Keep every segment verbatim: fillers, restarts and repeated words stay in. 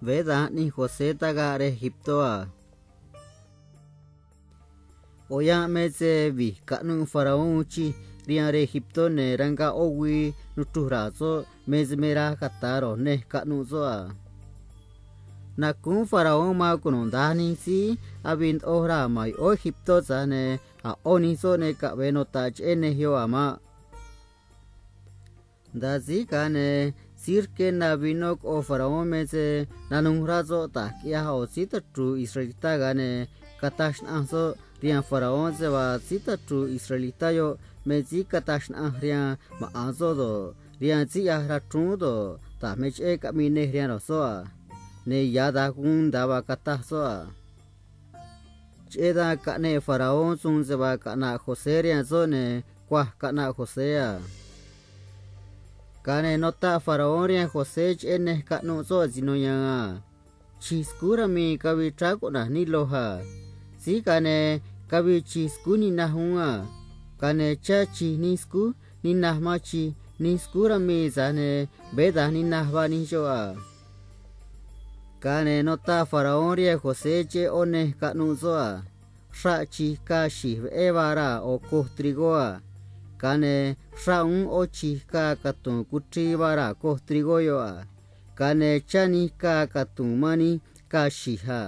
Veé da̱nj aꞌnij José tagaꞌ rej Egiptó a. ꞌO̱ yanꞌ me se vi̱j caꞌnuꞌ faraón uun chij rihaan rej Egiptó, ne̱ rangaꞌ ꞌó güii nuchruj ra̱a̱ soꞌ me se me raj cata̱ ro̱j nej caꞌnuꞌ soꞌ a. Nacúún faraón man cunuda̱nj nij síí avii ndoꞌo raa̱ ma̱n yoꞌóó Egiptó, tza̱j ne̱ a̱ ꞌó nij soꞌ ne caꞌve̱e nuta̱ꞌ cheꞌé nej yoꞌ a̱ maꞌ. Nda̱a síj, ga̱a ne̱ síí rqué na vinó coꞌo faraón me se nanuj rá soꞌ da̱j quiꞌyaj ꞌo̱ síí tachru̱u̱ israelitá, ga̱a ne̱ cataj xnaꞌanj soꞌ rihaan faraón se vaa síí tachru̱u̱ israelitá yoꞌ me síí cataj xnaꞌanj rihaan maꞌa̱n soꞌ do̱ꞌ, rihaan síí ꞌyaj rachrúún do̱ꞌ, da̱j me cheꞌé caꞌmii nej rihaan ro̱j soꞌ a. Ne̱ ya̱ da̱j guun nda̱a vaa cataj soꞌ a. Cheꞌé dan caꞌneꞌ faraón suun se vaa caꞌna̱ꞌ José rihaan soꞌ, ne̱ cuaj caꞌnaꞌ José a. Ga̱a ne̱ nutaꞌ faraón rihaan José cheꞌé nej caꞌnuꞌ soꞌ asino ya̱a̱n a. Chi̱j scúj ramii cavii chráá cuꞌna̱j Nilo a. Síj, ga̱a ne̱ cavii chi̱j scúj ninaj uún a. Ga̱a ne̱ chá chi̱j nij scúj ninaj man chi̱j nij scúj ramii, tza̱j ne̱ veé da̱nj ninaj vaa nij xoꞌ a. Ga̱a ne̱ nutaꞌ faraón rihaan José cheꞌé ꞌó nej caꞌnuꞌ soꞌ a. Xraꞌ chi̱j caa xi̱j veꞌé vaa raa̱ ꞌo̱ coj trigó a. Ga̱a ne̱ xraꞌ uún ꞌó chi̱j caa catu̱u̱n cuchrii vaa raa̱ coj trigó yoꞌ a. Ga̱a ne̱ chá nij caa catu̱u̱n man nij caa xi̱j a.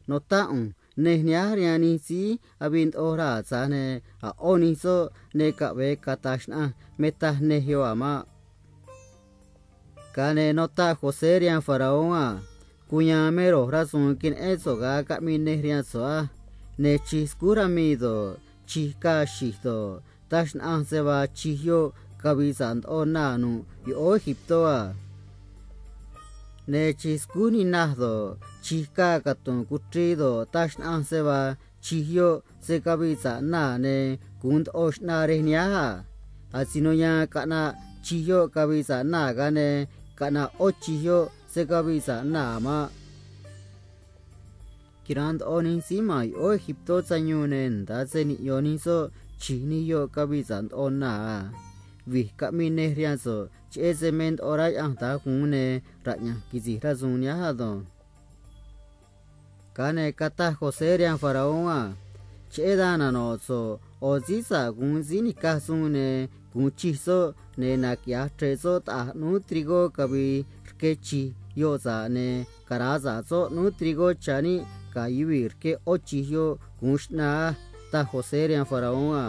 Notáꞌ ꞌu̱nj nej nihánj rihaan nij síí avii ndoꞌo raa̱, tza̱j ne̱ a̱ ꞌó nij soꞌ ne caꞌve̱e cata̱j xnaꞌanj me taj nej yoꞌ a̱ maꞌ. Ga̱a ne̱ nutaꞌ José rihaan faraón a: Cuya̱a̱n me ro̱j rasu̱u̱n queneꞌén so̱ꞌ ga̱a caꞌmii nej rihaan so̱ꞌ á. Ne̱ chi̱j scúj ramii do̱ꞌ, chi̱j caa xi̱j do̱ꞌ, taj xnaꞌanj se vaa chi̱j yoꞌ cavi̱i̱ sa̱ꞌ ndoꞌo naa̱ nu̱ꞌ yoꞌóó Egiptó a. Ne̱ chi̱j scúj ninaj do̱ꞌ, chi̱j caa catu̱u̱n cuchrii do̱ꞌ, taj xnaꞌanj se vaa chi̱j yoꞌ se̱ cavii sa̱ꞌ naa̱ ne̱ gu̱un ndoꞌo xꞌnaa rej nihánj a. Asino ya̱a̱n caꞌnaꞌ chi̱j yoꞌ cavii sa̱ꞌ naa̱, ga̱a ne̱ caꞌna̱ꞌ ꞌó chi̱j yoꞌ se̱ cavii sa̱ꞌ naa̱ a̱ maꞌ. Quira̱nꞌ ndoꞌo nij síí ma̱n yoꞌóó Egiptó sayuun, ne̱ nda̱a se niꞌyo̱n nij soꞌ chi̱j nij yoꞌ cavii sa̱ꞌ ndoꞌo naa̱ a. Vi̱j caꞌmii nej rihaan so̱ꞌ, cheꞌé se me ndoꞌo rá Yaꞌanj da̱nj gu̱un, ne̱ raꞌya̱nj quisi̱j rasu̱u̱n nihánj ado̱nj. Ga̱a ne̱ cataj José rihaan faraón a: Cheꞌé dan nano̱ꞌ so̱ꞌ ꞌo̱ síí sa̱ꞌ gu̱un síí ni̱caj suun, ne̱ gu̱un chij soꞌ, ne̱ naquiꞌya̱j chre̱ꞌ soꞌ taꞌa̱j ꞌnúú trigó cavi̱i̱ rque chi̱j yoꞌ sa̱ꞌ, ne̱ cara̱a sa̱ꞌ soꞌ ꞌnúú trigó cha̱ níꞌ ga̱ yuvii̱ rque ꞌó chi̱j yoꞌ gu̱un xꞌnaa á, taj José rihaan faraón a.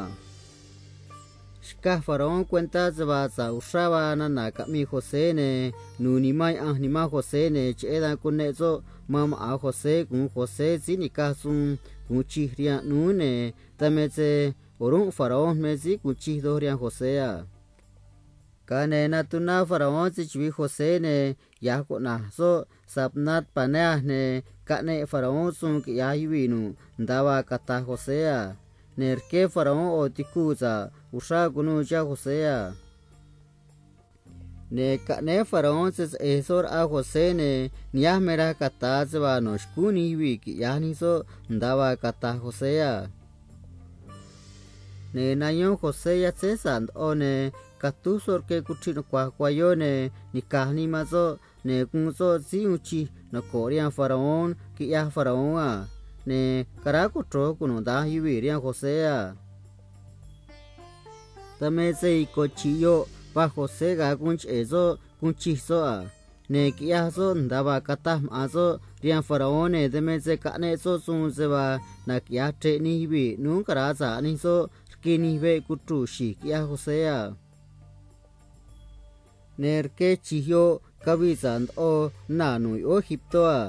Xcaj faraón cuentá se vaa sa̱ꞌ uxrá vaa nana̱ caꞌmii José, ne̱ nu̱u̱ Nimán Yaꞌanj nimán José, ne̱ cheꞌé dan cuneꞌ soꞌ man maꞌa̱n José gu̱un José síí ni̱caj suun gu̱un chij rihaan ꞌnúú, ne̱ dan me se o̱rúnꞌ faraón me síí gu̱un chij doj rihaan José a. Ga̱a ne̱ natuná faraón se‑chuvi̱i José, ne̱ ya̱j cuꞌna̱j soꞌ Zafnat-panea, ne̱ caꞌneꞌ faraón suun quiꞌya̱j yuvii̱ nu̱ꞌ nda̱a vaa cata̱j José a. Ne̱ rqué faraón ꞌo̱ ticuu̱ sa̱ꞌ uxrá cu̱nuû chá José a. Ne̱ caꞌnéé faraón se‑saꞌe̱j soꞌ raꞌa José, ne̱ nihánj me raj cata̱a se vaa no̱ xcúún nij yuvii̱ quiꞌya̱j nij soꞌ nda̱a vaa cata̱j José a. Ne̱ nayón José yatze̱j sa̱ꞌ ndoꞌo, ne̱ catúj soꞌ rque cuchriꞌ nucua̱j cuayó, ne̱ nica̱j nii man soꞌ, ne̱ guun soꞌ síí uun chij noco̱ꞌ rihaan faraón, quiꞌyaj faraón a. Ne̱ caráj cochro̱j cunuda̱nj yuvii̱ rihaan José a. Dan me se ico̱ chi̱j yoꞌ va̱j José ga̱a guun cheꞌe̱ soꞌ guun chij soꞌ a. Ne̱ quiꞌyaj soꞌ nda̱a vaa cataj maꞌa̱n soꞌ rihaan faraón, ne̱ dan me se caꞌneꞌ soꞌ suun se vaa naquiꞌya̱j chre̱ꞌ nij yuvii̱ ꞌnúú cara̱a sa̱ꞌ nij soꞌ rque nij veꞌ cuchruu̱ xi̱j quiꞌyaj José a. Ne̱ rque chi̱j yoꞌ cavii sa̱ꞌ ndoꞌo naa̱ nu̱ꞌ yoꞌóó Egiptó a.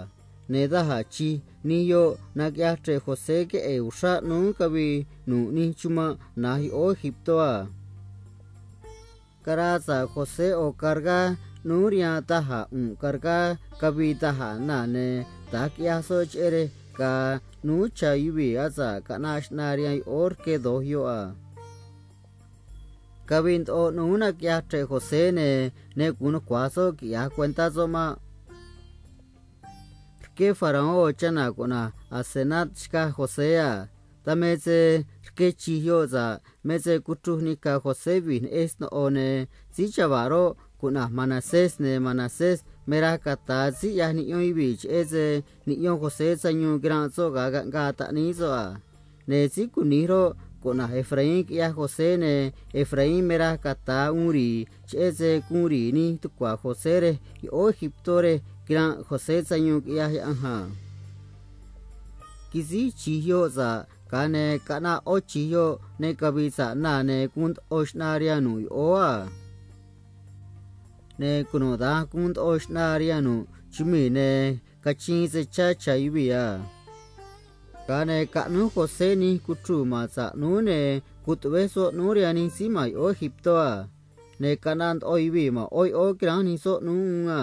Ne̱ daj a̱ chij nij yoꞌ naquiꞌyaj chre̱ꞌ José queꞌe̱e̱ uxrá ꞌnúú cavii nu̱ꞌ nij chumanꞌ na̱j yoꞌóó Egiptó a. Caraa sa̱ꞌ José ꞌo̱ cargá ꞌnúú rihaan daj a̱ ꞌu̱nꞌ cargá cavii daj a̱ naa̱, ne̱ da̱j quiꞌyaj soꞌ cheꞌé rej ga̱a ꞌnúú cha̱ yuvii̱ asa̱ꞌ caꞌnaꞌ xꞌnaa rihaan yoꞌóó rque do̱j yoꞌ a. Cavii ndoꞌo ꞌnu̱ú naquiꞌyaj chre̱ꞌ José, ne̱ ne gu̱un nucua̱j soꞌ quiꞌya̱j cuentá soꞌ maꞌ. Rqué faraón ꞌo̱ chana̱ cuꞌna̱j Asenat xcaj José a. Dan me se rque chi̱j yoꞌ sa̱ꞌ me se cuchruj nica̱ José vi̱j neꞌej sno̱ꞌo, ne̱ síí chava̱ꞌ roꞌ, cuꞌna̱j Manasés, ne̱ Manasés me raj cata̱a síí ꞌyaj niꞌyón yuvii̱ cheꞌé se niꞌyón José sayuun quiranꞌ soꞌ ga̱a caꞌngaa taꞌníí soꞌ a. Ne̱ síí cuni̱j roꞌ, cuꞌna̱j Efraín, quiꞌyaj José, ne̱ Efraín me raj cata̱a uun ri̱i̱ cheꞌé se guun ri̱i̱ nij tucua̱ José rej yoꞌóó Egiptó rej quiranꞌ José sayuun quiꞌyaj Yaꞌanj a. Quisíj chi̱j yoꞌ sa̱ꞌ, ga̱a ne̱ caꞌnaꞌ ꞌó chi̱j yoꞌ ne cavi̱i̱ sa̱ꞌ naa̱, ne̱ guun ndoꞌo xꞌnaa rihaan nu̱ꞌ yoꞌóó a. Ne̱ cunuda̱nj guun ndoꞌo xꞌnaa rihaan nu̱ꞌ chumii̱, ne̱ cachiin se chá cha̱ yuvii̱ a. Ga̱a ne̱ caꞌnúj José nij cuchruu̱ ma̱n sa̱ꞌ ꞌnúú, ne̱ guun tuꞌvéj soꞌ ꞌnúú rihaan nij síí ma̱n yoꞌóó Egiptó a. Ne̱ caꞌnaꞌ ndoꞌo yuvii̱ ma̱n ꞌó yoꞌóó quiranj nij soꞌ ꞌnúú uún a.